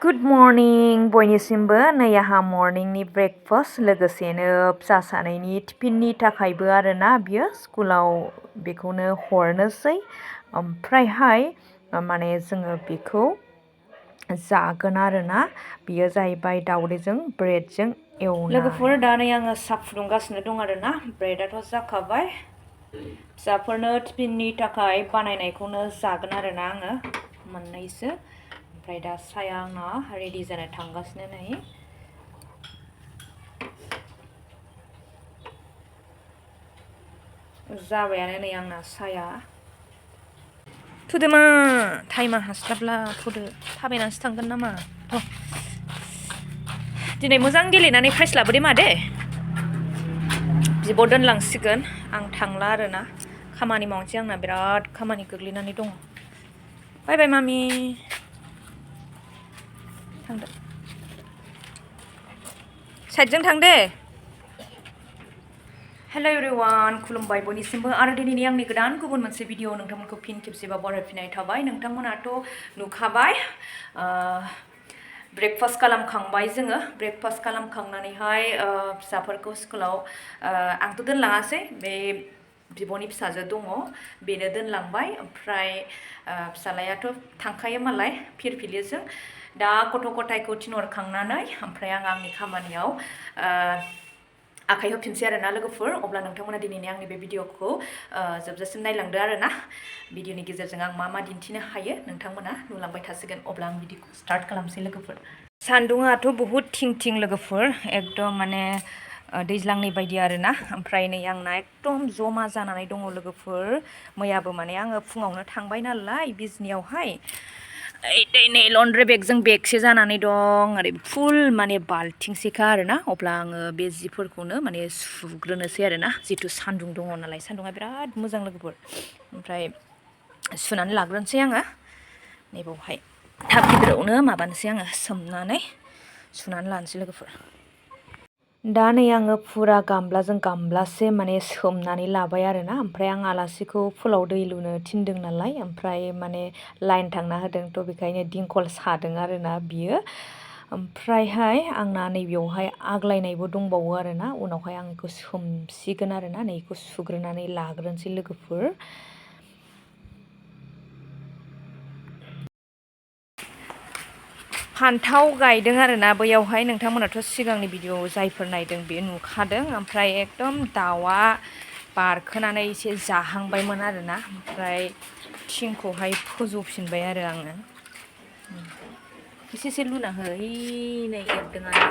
good morning बयनिसिमबो नै आहा मर्निंनि breakfast लोगोसेनो फिसा सानैनि टिफिननि थाखायबो आरोना बियो स्कुलाव बेखौनो हरनोसै ओमफ्रायहाय माने जोङो बेखौ जागोन आरोना बियो जाहैबाय दावदैजों ब्रेडजों एवनाय लोगोफोर दा नै आङो साहा फुदुंगासिनो दं आरोना ब्रेडआथ' जाखाबाय फिसाफोरनो टिफिननि थाखाय बानायनायखौनो जागोन आरोना आङो मोननैसो ओमफ्राय दा साया आंना रेडि जानो थांगासिनो नै जाबायानो नै आंना साया थुदो मा टाइमा हास्लाबला थुदो थाबायनानैसो थांगोन नामा थ' दिनै मोजां गेलेनानै प्राइज लाबोदे मा दे बिब' दोनलांसिगोन आं थांला आरोना खामानि मावनोसै आंना बिराद खामानि गोग्लैनानै दङ बाय बाय मामि थांदो साइडजों थां दे हेल' एभरिवान खुलुमबाय बयनिसिमबो आरो दिनैनि आंनि गोदान गुबुन मोनसे भिडिअ नोंथांमोनखौ फिन खेबसेबाव बरायफिननाय थाबाय नोंथांमोनाथ' नुखाबाय ब्रेकफास्ट खालामखांबाय जोङो ब्रेकफास्ट खालामखांनानैहाय फिसाफोरखौ स्कुलाव आंथ' दोनलाङासै बे बिब'नि फिसाजो दङ बेनो दोनलांबाय ओमफ्राय फिसालायाथ' थांखायो मालाय फिरफिलिजों दा गथ' गथायखौ थिनहरखांनानै ओमफ्राय आं आंनि खामानियाव आखाइ होफिनसै आरोना लोगोफोर अब्ला नोंथांमोना दिनैनि आंनि बे भिडिअखौ जोबजासिम नायलांदो आरोना भिडिअनि गेजेरजों आं मा मा दिन्थिनो हायो नोंथांमोना नुलांबाय थासिगोन अब्ला आं भिडिअखौ स्टार्ट खालामसै लोगोफोर सान्दुङाथ' बहुद थिं थिं लोगोफोर एकदम माने दैज्लांनि बायदि आरोना ओमफ्राय नै आंना एकदम जमा जानानै दङ लोगोफोर मैयाबो माने आङो फुङावनो थांबाय नालाय बिजनियावहाय नै लन्ड्रि बेगजों बेगसे जानानै दं ओरै फुल माने बाल्थिंसेखा आरोना अब्ला आङो बे जिफोरखौनो माने सुग्रोनोसै आरोना जिथु सान्दुं दङ नालाय सान्दुङा बिराद मोजां लोगोफोर ओमफ्राय सुनानै लाग्रोनोसै आङो नैबावहाय थाब गिदिरावनो माबानोसै आङो सोमनानै सुनानै लानोसै लोगोफोर दा नै आङो फुरा गामलाजों गामलासे माने सोमनानै लाबाय आरोना ओमफ्राय आं आलासिखौ फुलाव दै लुनो थिनदों नालाय ओमफ्राय माने लाइन थांना होदों थ' बेखायनो दिंखल सादों आरोना बियो ओमफ्रायहाय आंना नैबेयावहाय आग्लायनायबो दंबावो आरोना उनावहाय आं बेखौ सोमसिगोन आरोना नै बेखौ सुग्रोनानै लाग्रोनोसै लोगोफोर फान्थाव गायदों आरोना बैयावहाय नोंथांमोनाथ' सिगांनि भिडिअ जायफोर नायदों बे नुखादों ओमफ्राय एकदम दाउआ बारखोनानै एसे जाहांबायमोन आरोना ओमफ्राय थिंखौहाय फोजौफिनबाय आरो आङो एसे लुना हो नै एरदों आरो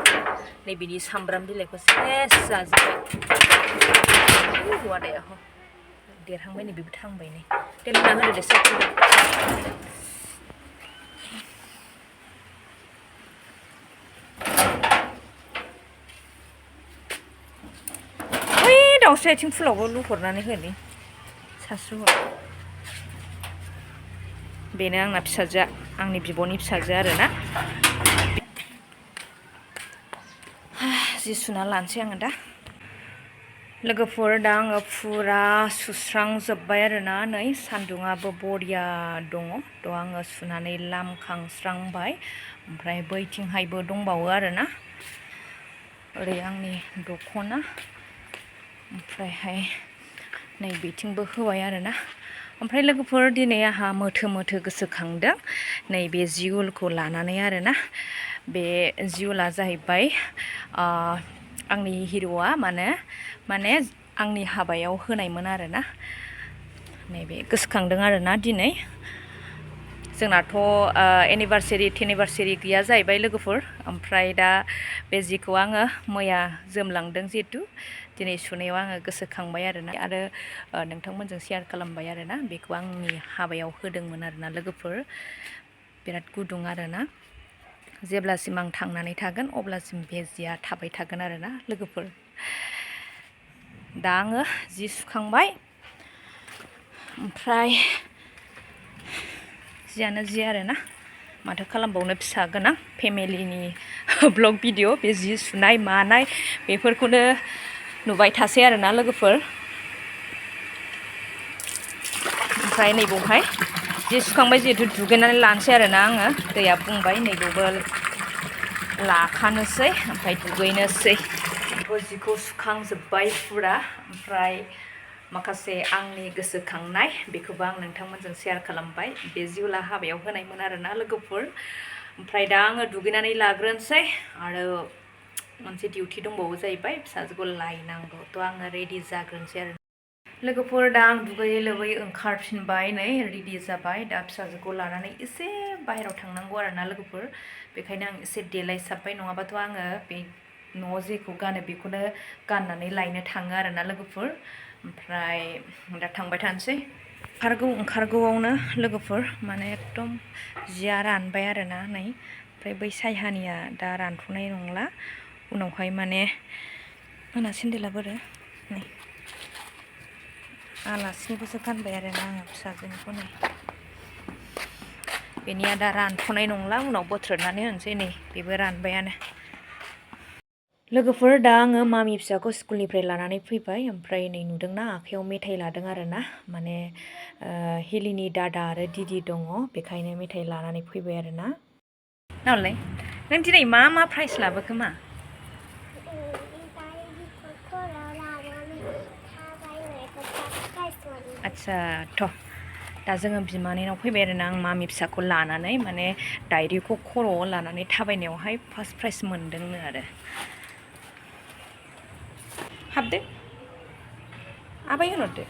नै बिदि सामब्राम बिलाइखौ सेस जाजोब्बाय हौवादाया देरहांबाय नै बेबो थांबाय नै दे लुना होदो दे दाउस्रि आथिं फुलावबो लुहरनानै होनि सास्रुहर बेनो आंना फिसाजोआ आंनि बिब'नि फिसाजो आरोना जि सुना लानोसै आङो दा लोगोफोर दा आङो फुरा सुस्रांजोब्बाय आरोना नै सान्दुङाबो बरिया दङ थ' आङो सुनानै लामखांस्रांबाय ओमफ्राय बैथिंहायबो दंबावो आरोना ओरै आंनि दख'ना ओमफ्रायहाय नै बिथिंबो होबाय आरोना ओमफ्राय लोगोफोर दिनै आंहा मोथो गोसोखांदों नैबे जिउलखौ लानानै आरोना बे जिउला जाहैबाय आंनि हिर'आ माने आंनि हाबायाव होनायमोन आरोना नैबे गोसोखांदों आरोना दिनै जोंनाथ' एनिभार्सारि गैया जाहैबाय लोगोफोर ओमफ्राय दा बे जिखौ आङो मैया जोमलांदों जिहेतु दिनै सुनायाव आङो गोसोखांबाय आरोना आरो नोंथांमोनजों शेयार खालामबाय आरोना बेखौ आंनि हाबायाव होदोंमोन आरोना लोगोफोर बिराद गुदुं आरोना जेब्लासिम आं थांनानै थागोन अब्लासिम बे जिया थाबाय थागोन आरोना लोगोफोर दा आङो जि सुखांबाय ओमफ्राय जियानो जि आरोना माथो खालामबावनो फिसा गोनां फेमिलिनि ब्लग भिडिअ बे जि सुनाय मानाय बेफोरखौनो नुबाय थासै आरोना लोगोफोर ओमफ्राय नैबावहाय जि सुखांबाय जिहेतु दुगैनानै लानोसै आरोना आङो दैया बुंबाय नैबेवबो लाखानोसै ओमफ्राय दुगैनोसै जिखौ सुखांजोब्बाय फुरा ओमफ्राय माखासे आंनि गोसोखांनाय बेखौबो आं नोंथांमोनजों शेयार खालामबाय बे जिउला हाबायाव होनायमोन आरोना लोगोफोर ओमफ्राय दा आङो दुगैनानै लाग्रोनोसै आरो मोनसे डिउटि दंबावो जाहैबाय फिसाजोखौ लायनांगौ थ' आङो रेडि जाग्रोनोसै आरो लोगोफोर दा आं दुगैयै लोबै ओंखारफिनबाय नै रेडि जाबाय दा फिसाजोखौ लानानै एसे बाहेरायाव थांनांगौ आरोना लोगोफोर बेखायनो आं एसे देलायसाबबाय नङाबाथ' आङो बे न'आव जेखौ गानो बेखौनो गाननानै लायनो थाङो आरोना लोगोफोर ओमफ्राय दा थांबाय थानोसै ओंखारगौआवनो लोगोफोर माने एकदम जिया रानबाय आरोना नै ओमफ्राय बै सायहानिया दा रानथ'नाय नंला उनावहाय माने आंना सेन्देला बोरो नै आलासिनिखौसो गानबाय आरोना आङो फिसाजोनिखौ नै बेनिया दा रानथ'नाय नंला उनाव बोथ्रोदनानै होनोसै नै बेबो रानबायानो लोगोफोर दा आङो मामि फिसाखौ स्कुलनिफ्राय लानानै फैबाय ओमफ्राय नै नुदोंना आखायाव मेथाइ लादों आरोना माने हिलिनि दादा आरो दिदि दङ बेखायनो मेथाइ लानानै फैबाय आरोना नालाय नों दिनै मा मा प्राइज लाबोखो मा आच्छा थ' दा जोङो बिमानैनाव फैबाय आरोना आं मामि फिसाखौ लानानै माने डायरिखौ खर'आव लानानै थाबायनायावहाय फार्स्ट प्राइज मोनदोंनो आरो हाबदो आबाय होनहरदो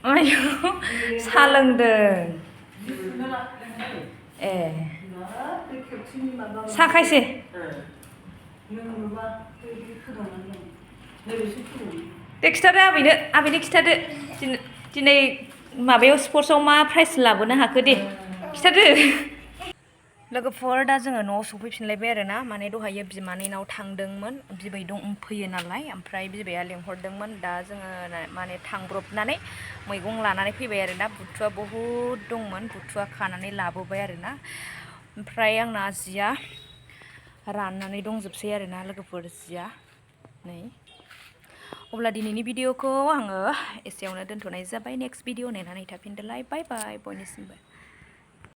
आयु सा लोंदों ए सा खायसे दे खिथादो आबैनो खिथादो दिनै माबायाव स्पर्ट्सआव मा प्राइज लाबोनो हाखो दे खिथादो लोगोफोर दा जोङो न'आव सफैफिनलायबाय आरोना माने दहायो बिमानैनाव थांदोंमोन बिबै फैयो नालाय ओमफ्राय बिबैया लेंहरदोंमोन दा जोङो माने थांब्रबनानै मैगं लानानै फैबाय आरोना बुथुवा बहुद दंमोन बुथुवा खानानै लाबोबाय आरोना ओमफ्राय आंना जिया राननानै दंजोबसै आरोना लोगोफोर जिया नै अब्ला दिनैनि भिडिअखौ आङो एसेयावनो दोनथ'नाय जाबाय नेक्स्ट भिडिअ नेनानै थाफिनदोलाय बाय बाय बयनिसिमबो